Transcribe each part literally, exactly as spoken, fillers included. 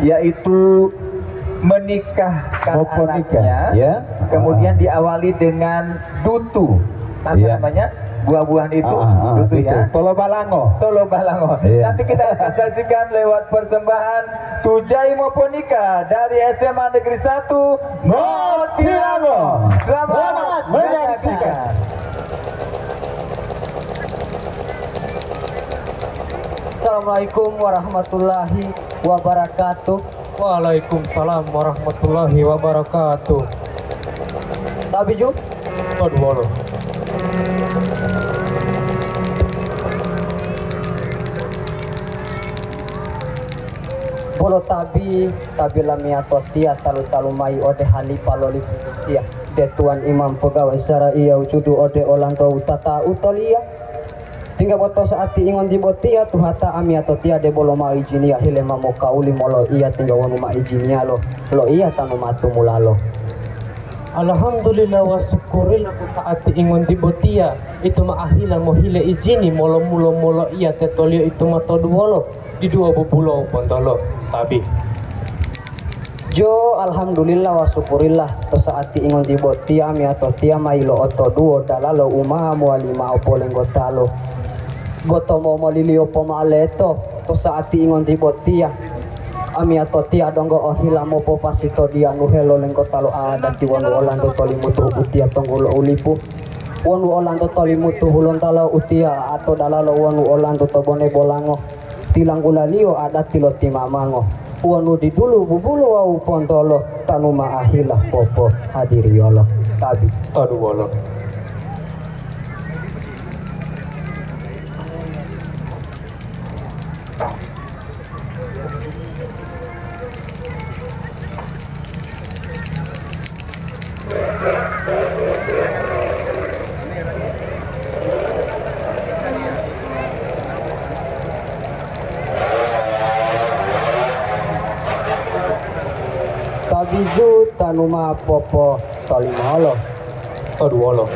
yaitu menikahkan Moponikah, anaknya, ya. Kemudian diawali dengan dutu. Apa Ya. namanya? Buah-buahan itu, Ah, ah, ah, dutu, ya. Tolo balango. Tolo balango. Iya. Nanti kita akan saksikan lewat persembahan Tujai Moponika dari S M A Negeri Satu Motilango. Selamat Selamat menyaksikan. menyaksikan. Assalamualaikum warahmatullahi wabarakatuh. Waalaikumsalam warahmatullahi wabarakatuh. Tabi ju? Aduh, walo. Bolo tabi, tabi lamiyatotiya talu-talu mayi ode halipa lo lipu botiya. De tuwan imam pogawa Isra'iya wujudu ode olanto wutata utoliya. Tingga bo to sa'ati ingonti botiya, tuhata amiyatotiya debolo mao ijiniya hile ma mokauli moloiya tingga wonu ma ijiniya lo, loiya tanu ma tumulalo. Alhamdulillah wa syukurillah to sa'ati ingonti botiya, ito ma ahila mohile ijini molo-mulo moloiya tetoliyo ito ma toduwolo diduwo bubulo pontolo tabi. Jo, alhamdulillah wa syukurillah, to sa'ati ingonti botiya amiyatotiya ma yilo'otoduwo dalalo u ma mowali mao polenggotalo. Bo to momoliliyo pomao leto, to sa'ati ingonti botiya amiyatotiya donggo ohila mopopasito diyanuhe lo lenggota lo adati wonu olanto tolimutu utiya tonggulo u lipu. Wonu olanto tolimutu hulontalo utiya ato dalalo wonu olanto to bone bolango. Tilanggulaliyo adati lo timamango, wonu didulu bubulo wawu pontolo tanu ma ahila popohadiriyolo. Tabi. Taduwolo. Tabi ju tanu ma popotolimolo. Toduwolo.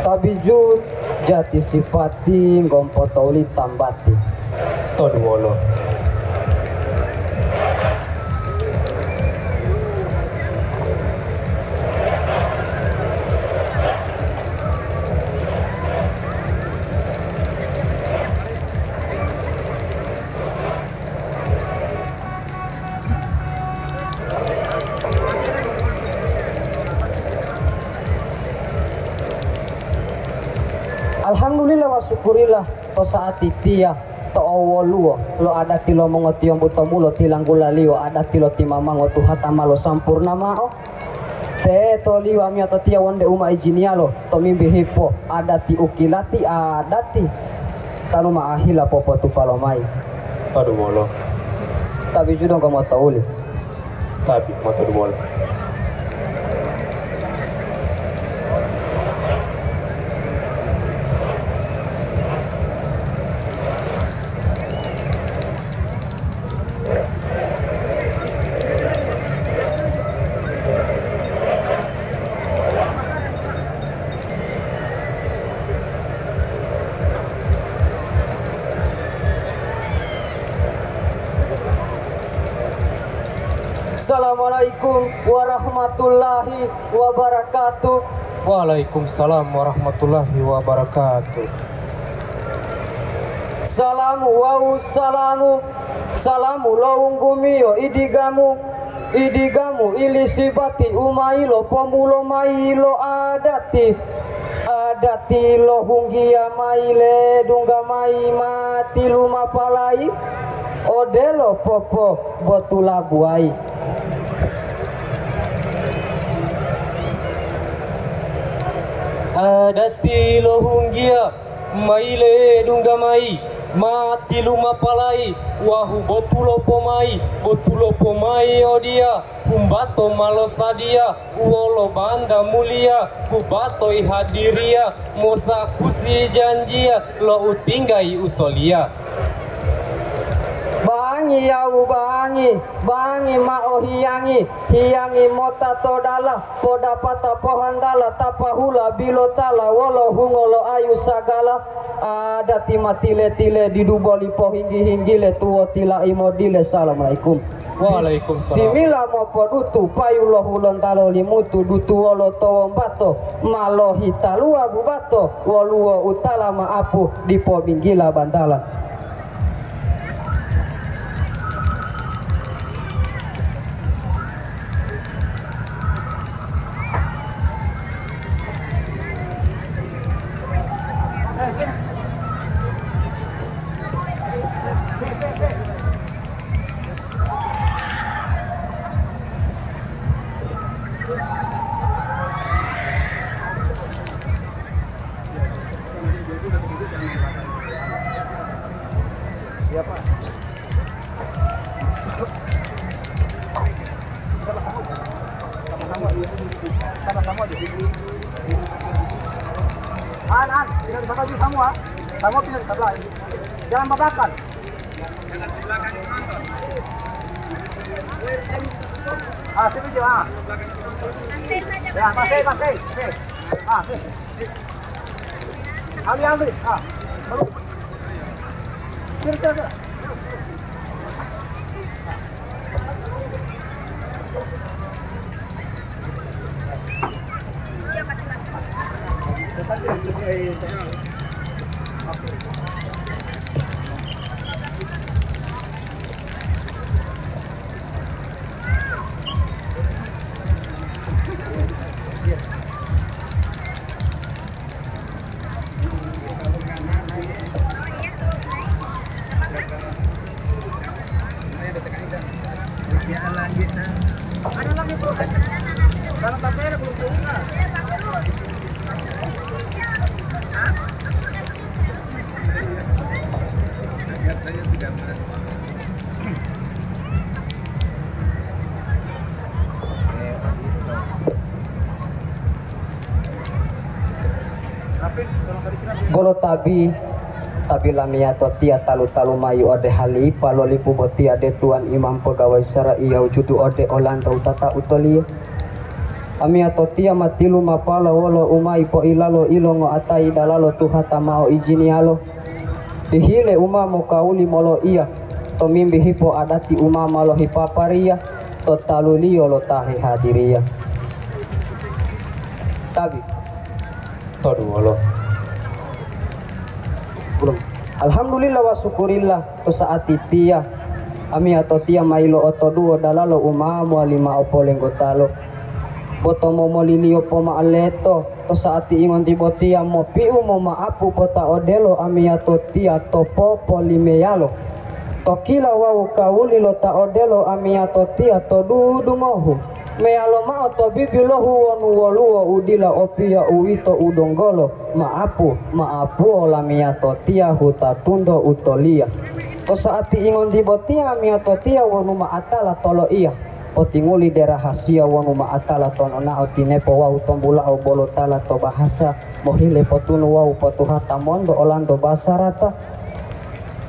Tabi ju jati sipati ngompotouli tambati. Toduwolo. Alhamdulillah wa syukurillah, to sa'ati tiya to owoluwo lo adati lo mongotiyombu to mulo tilanggulaliyo adati lo timamango tuhata ma losampurna mao. Tetoliyo amiyatotiya wonde u ma ijiniyalo tomimbihi po adati u kilati adati tanu ma ahila popotupa lomayi. Padumolo. Tabi ju donggo motouli. Tabi motoduwolo. Assalamualaikum warahmatullahi wabarakatuh. Waalaikumsalam warahmatullahi wabarakatuh. Salamu wawu salamu, salamu lo wunggumiyo idigamu, idigamu ilisibati umayi lo pomulo mayi lo adati, adati lo hunggiya mayi ledungga mayi ma tilumapalayi, odelo popo botula buwayi. Adati lo hunggiya mayi ledungga mayi, ma tilumapalayi, wahu botulo pomayi, botulo pomayi odiya, humbato ma losadiya, wolo banda muliya, hubato ihadiriya, mosakusi janjiya, lo utinggayi utoliya. Bangi yawu bangi, bangi ma'o hiyangi, hiyangi mota to dala, podapata pohandala, tapahula bilotala, wolo hungo lo ayu sagala, adati ma tile-tile, didu boli pohinggi-hinggile, tuwo tila'i modile. Assalamualaikum. Waalaikumsalam. Bisimila mopodutu, payu lo Hulontalo Limutu, dutuwolo to wombato, ma lohitaluwa bubato, woluwo utala ma'apu, dipo binggila bantala. An, an, pindah di sana dulu semua. Semua pindah di sebelah. Jangan babakar. Ah, sini aja, ah. Ya, masih, masih, masih. Ah, sini. Ambil, ambil. Ah. Terus. Kiri, kiri, kiri. Bolo tabi, tabi lamiyatotiya talu-talu mayi ode halipa lo lipu botiya de tuwan imam pogawa Isra'iya wujudu ode olanto wutata utoliyo. Amiyatotiya ma tilumapala wolo umayi poilalo ilongoatayi dalalo tuhata mao ijiniyalo. Dihile u ma mokawuli moloiya tomimbihi po'adati u ma ma lohipapariya to taluliyo lo ta hehadiriya. Tabi. Toduwolo. Alhamdulillah wa syukurillah to sa'ati tiya. Amiyatotiya ma yilo'otoduwo dalalo u ma mowali mao polenggotalo. Bo to momoliliyo poma'aleto, to sa'ati ingonti botiya mopiu moma'apu pota odelo amiyatotiya to popolimeyalo. To kila wawu kawuli lo ta odelo amiyatotiya to dudungohu, meyalo mao to bibilohu wonu woluwo u dila opiya uwito u donggolo, ma'apu, ma'apuwo lamiyatotiya hutatunto utoliya. To sa'ati ingonti botiya amiyatotiya wonu ma'atala toloiya. Potinguli de rahasiya wonu ma'atala to nonao tinepo wawu tombulao bolotala to bahasa mohile potunu wawu potuhata monto olanto basarata,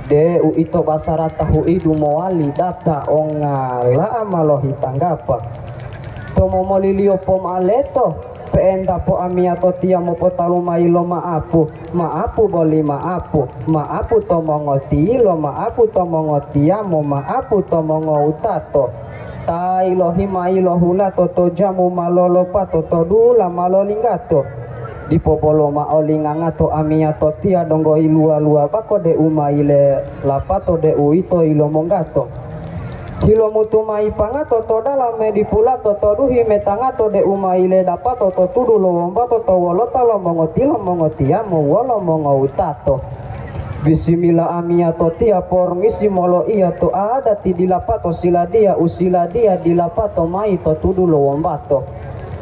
deuito basarata huidu mowali data ongala'a ma lohitanggapa. To momoliliyo poma'aleto, pe'enta po'amiyatotiya mopotalu mayi lo ma'apu, ma'apu boli ma'apu, ma'apu to mongotiyilo, ma'apu to mongotiyamo, ma'apu to mongowutato. Ta ilohima ilohulato to jamu ma lolopato to dula ma lolinggato. Dipo bolo mao lingangato amiyatotiya donggo yiluwa-luwa bako de'u ma yile lapato de'uwito yilomonggato. Hilomutu mayi pangato to dalame dipulato to duhi metangato de'u ma yile dapato to tudu lo wombato to wolota lo mongotilo mongotiyamo wolo mongowutato. Bisimila amiyatotiya pormisi moloiya to adati dilapato siladiya u siladiya dilapato mayi to tudu lo wombato.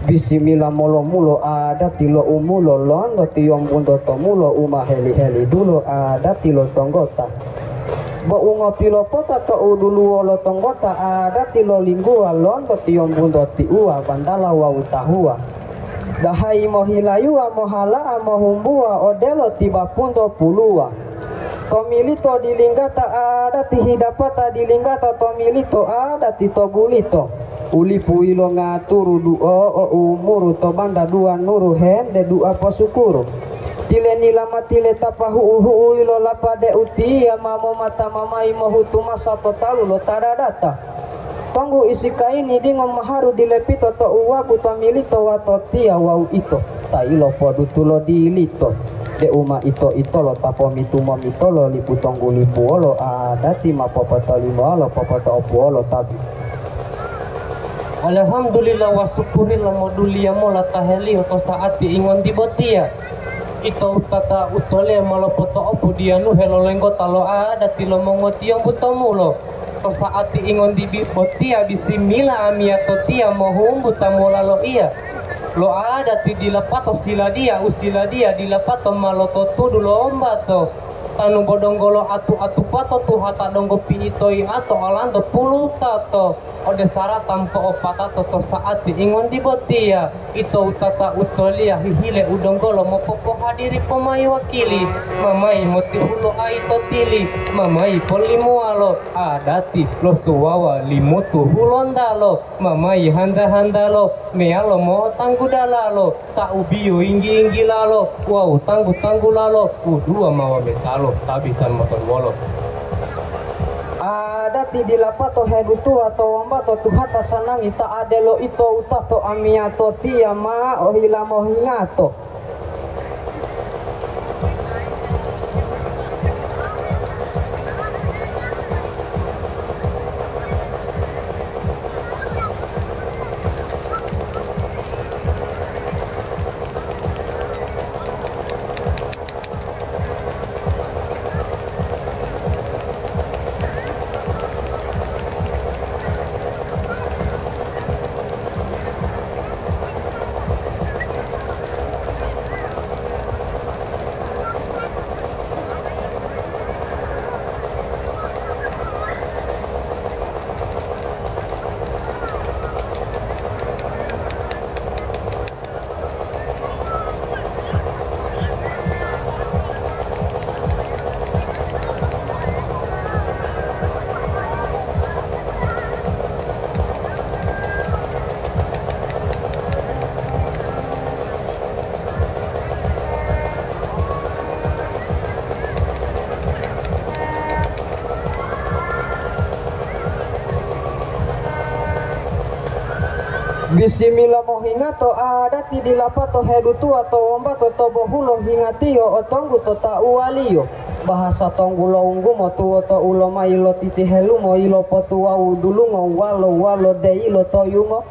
Bisimila molomulo adati lo umulo lonto tiyombunto tomulo u ma heli-heli dulo adati lo tonggota. Bo u ngopilopota to uduluwo lo tonggota adati lo lingguwa lonto tiyombunto tiuwa bantala wawu tahuwa. Dahayi mohilayuwa mohala'a mohumbuwa odelo tibapunto puluwa. Tomilito dilinggata adati hidapata dilinggata tomilito adati to bulito. Ulipu yilongaturu du'o o umuru to banta dua nuru hente dua posukuru. Tile nilama tile tapa hu'u-hu'u yilolapa de'u tiya ma momata mamayi mohutu masa to talu lo ta dadata. Tonggu isikayini dingo maharu dilepito to uwabu tomilito watotiya wawu ito ta ilopodutulo dilito, de'u ma ito-itolo ta pomitu momitolo lipu tonggu lipuwolo adati ma popotolimowalo popoto'opuwolo tabi. Alhamdulillah wa syukurillah moduliya mola taheliyo to sa'ati ingonti botiya. Ito utata utole ma lopoto'opu diyanuhe lolenggota lo adati lo mongotiyombu tomulo. To sa'ati ingondibi botiya bisimila amiyatotiya mohumbu ta mola loiya. Lo adati dilapato siladiya u siladiya dilapato ma lototudu lombato. Tanu bodonggolo atu-atupato tuhata donggo pi'itoyi ato olanto pulutato. Ode sarata mopo'opatato to sa'ati ingonti botiya, ito wutata utoliya hihile u donggolo mopopohadiri pomayi wakili, mamayi motihulo ayi to tili, mamayi polimowalo adati lo suwawa limutu hulontalo, mamayi hanta-hantalo meyalo mo'otanggu dalalo, ta ubiyo yinggi-yinggilalo wawu tanggu-tanggulalo u dua ma wametalo ta bitan motoluwolo. Adati dilapato hedutuwa to wombato tuhata sanangi ta adelo ito wutato amiyatotiya ma ohila mohingato. Bisimila mohingato adati dilapato hedutuwa to wombato to bohulo hingatiyo o tonggu to tauwaliyo. Bahasa tonggu lo wunggumo tuwoto u lomayi lo titihelumo yilopotuwawu dulungo walo-walo deyilo to yungo.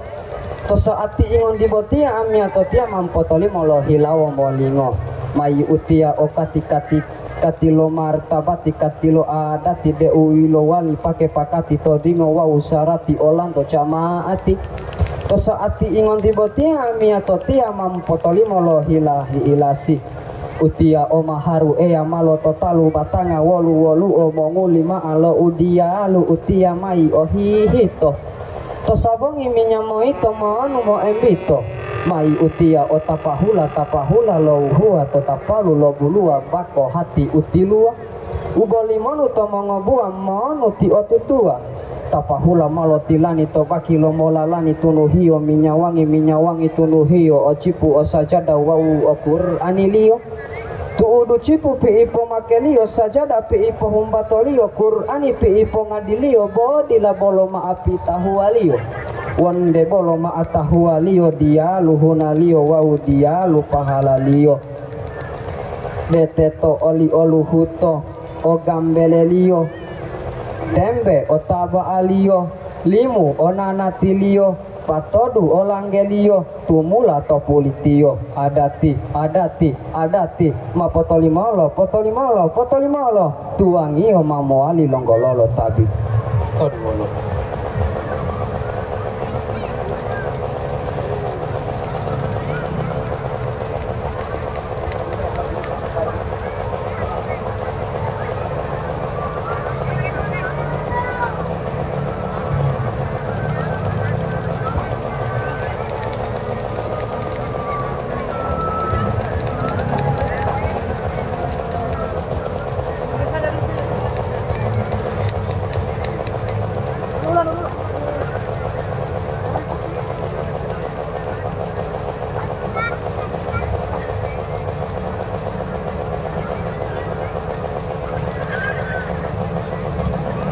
To sa'ati ingonti botiya amiyatotiya ma mopotolimo lo hilawo molingo mayi utiya o kati-kati kati lo martabati, kati lo adati deu yilowali pake pakati to dingo wawu sarati olanto jama'ati. To sa'ati ingonti botiya amiyatotiya ma mopotolimo lo hilahiilasi. Utiya o maharu Eya ma lototalu batanga wolu-woluo monguli mao lo udiyalu utiya mayi ohihito. To sabongi minya moyito monu moembito, mayi utiya o tapahula-tapahula lo wuhuwa to tapalu lo buluwa bako hati utiluwa. U bolimonu to mongobuwa monu tiotutuwa. Tapahula ma lotilani to baki lo molalani tunuhiyo minyawangi-minyawangi tunuhiyo o cipu o sajada wawu o Qur'aniliyo. Tu'udu cipu pi'ipo makeliyo, sajada pi'ipo humbatoliyo, Qur'ani pi'ipo ngadiliyo, bo dila bolo ma'apitahuwaliyo. Wonde bolo ma'atahuwaliyo diyalu hunaliyo wawu diyalu pahalaliyo. Deteto oli oluhuto o gambeleliyo, tembe o taba'aliyo, limu o nanatiliyo, patodu o langgeliyo, tumula to pulitiyo. Adati, adati, adati, ma potolimolo, potolimolo, potolimolo, tuwangiyo ma mowali longgololo tabi. Toduwolo.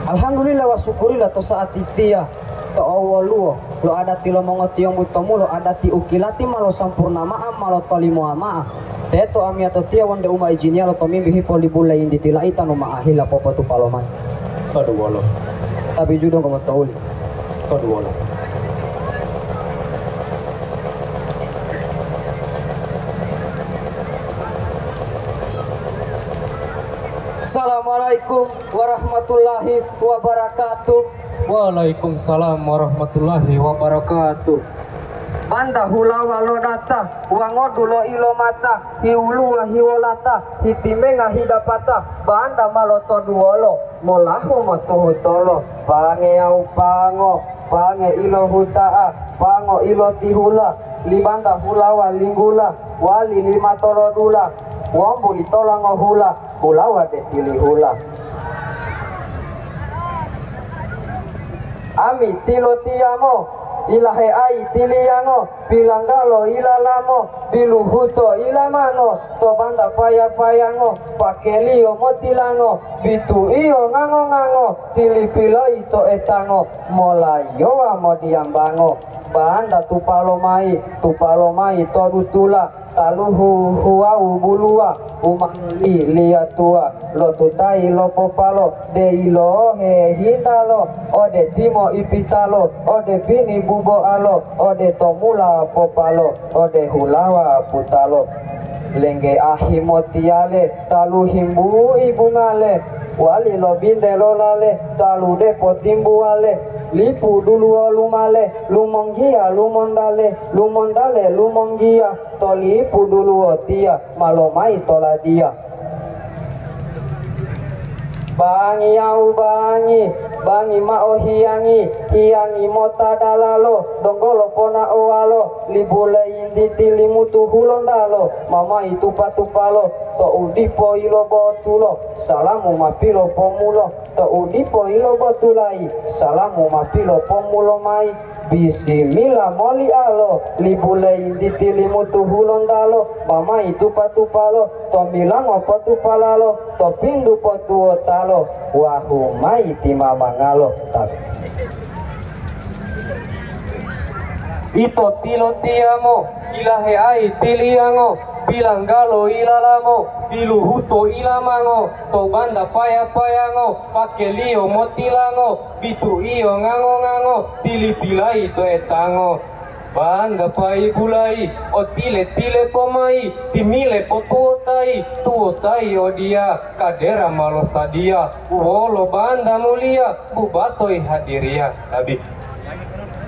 Alhamdulillah wa syukurillah to saat itiya to owoluwo lo adati lo mongotiyombu tomulo adati ukilati ma losampurna ma'a ma lotolimowa ma'a. Teto amiyatotiya wonde uma ijiniya lo tomimbihi polibula yintiti la'i tanu ma'ahila popotupa lomayi. Toduwolo. Tabi judonggo motouli. Toduwolo. Assalamualaikum warahmatullahi wabarakatuh. Waalaikumsalam warahmatullahi wabarakatuh. Banta hulawa lo data, wangodu lo ilomata, hiwuluwa hiwolata, hitimenga hidapata, banta ma lotoduwolo, molahu motuhutolo, pangeyawu pango, pange ilohuta'a, pango ilotihula, libanta hulawa linggula, wali limatolodula, wombu litola ngohula, hulawa detilihula. Ami tilotiyamo, ilaheayi tiliyango, pilanggalo ilalamo, biluhuto ilamango, to banta paya-payango, pakeliyo motilango, bitu'iyo ngango-ngango, tilipiloyi to etango, molayowa modiyambango, banta tupalo mayi, tupalo mayi to dutula, taluhu huwawu buluwa, umali liyatuwa, lotutayi lopopalo, deyilohe hintalo, ode timo ipitalo, ode pini buboalo, ode tomula popalo, ode hulawa putalo. Lengge ahi motiyale, talu himbu'i bungale, wali lobinte lolale, talu depo timbuwale, lipu duluwo lumale, lumonggiya lumontale, lumontale lumonggiya, to lipu duluwo tiya, ma lomayi to ladiya. Bangi yawu bangi, bangi ma'o hiyangi, hiyangi mota dalalo, donggo lo ponaowalo, libule yintiti limutu hulontalo, mamayi tupa-tupalo, to'u dipo yilobotulo, salamu ma pilopomulo, to'u dipo yilobotulayi, salamu ma pilopomulo mayi. Bisimila molialo, libule yintiti limutu hulontalo, mamayi tupa-tupalo, to milango potupalalo, to pintu potuwotalo, wahu mayi timamangalo. Tabi. Ito tilotiyamo, ilaheayi tiliyango, bilanggalo ilalamo, biluhuto ilamango, to banta paya-payango, pakeliyo motilango, bitu'iyo ngango-ngango, tilipilayi to etango. Banta payi bulayi, otile-tile pomayi, timile potuwotayi, tuwotayi odiya, kadera ma losadiya, wolo banta muliya, bubato ihadiriya. Tabi.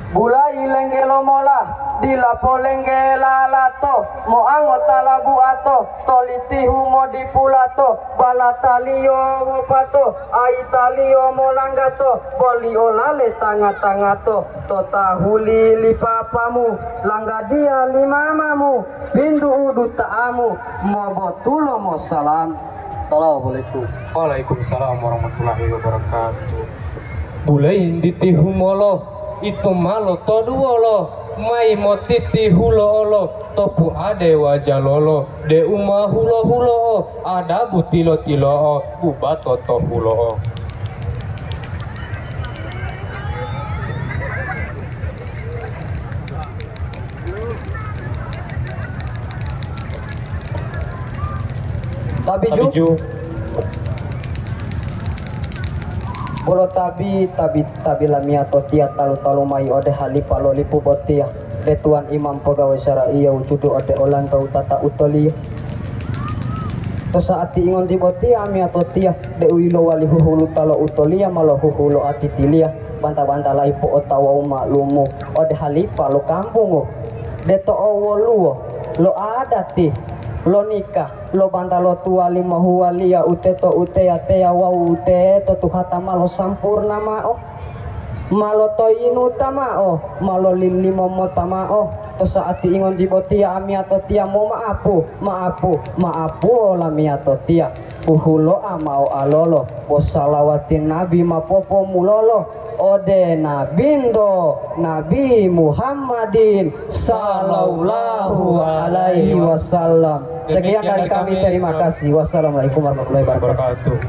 Bulayi lenggelo mola, dila polenggela lato, moango talabuato, tolitihu modipulato, balataliyo wopato, ayitaliyo molanggato, boli olale tanga-tangato, to tahuli li papamu, langgadiya li mamamu, pintu uduta'amu, mobotulo mosalam. Assalamualaikum. Waalaikumsalam warahmatullahi wabarakatuh. Bulayi nditi humolo, ito malo toduwolo. Mayi motiti hulo'olo, to puade wajalolo, de'u ma hulo-hulo'o, adabu tilo-tilo'o, bubato to hulo'o. Tabiju. Tabiju. Bolo tabi, tabi, tabi lamiyatotiya talu-talu mayi ode halipa lo lipu botiya, de tuwan imam pogawe sara'iya wujudu ode olanto wutata utoliya. To sa'ati ingonti botiya amiyatotiya, de'u yilowali huhuluta lo utoliya ma lohuhulo atitiliya, banta-banta layi po'otawa u ma'lumu ode halipa lo kampungu, de to'o woluwo lo adati lo nika. Lo banta lo tuwali mohuwaliya uteto uteya-teya wawu uteto tuhata ma losampurna ma'o, ma lotoyinuta ma'o, ma lolilimo mota ma'o. To sa'ati ingonti botiya amiyatotiya moma'apu, ma'apu, ma'apuwo lamiyatotiya. Uhuloa ma'o alolo, bo salawati Nabi ma popomulolo ode Nabinto, Nabi Muhammadin sallallahu alaihi wasallam. Sekian dari kami, terima kasih. Wassalamualaikum warahmatullahi wabarakatuh.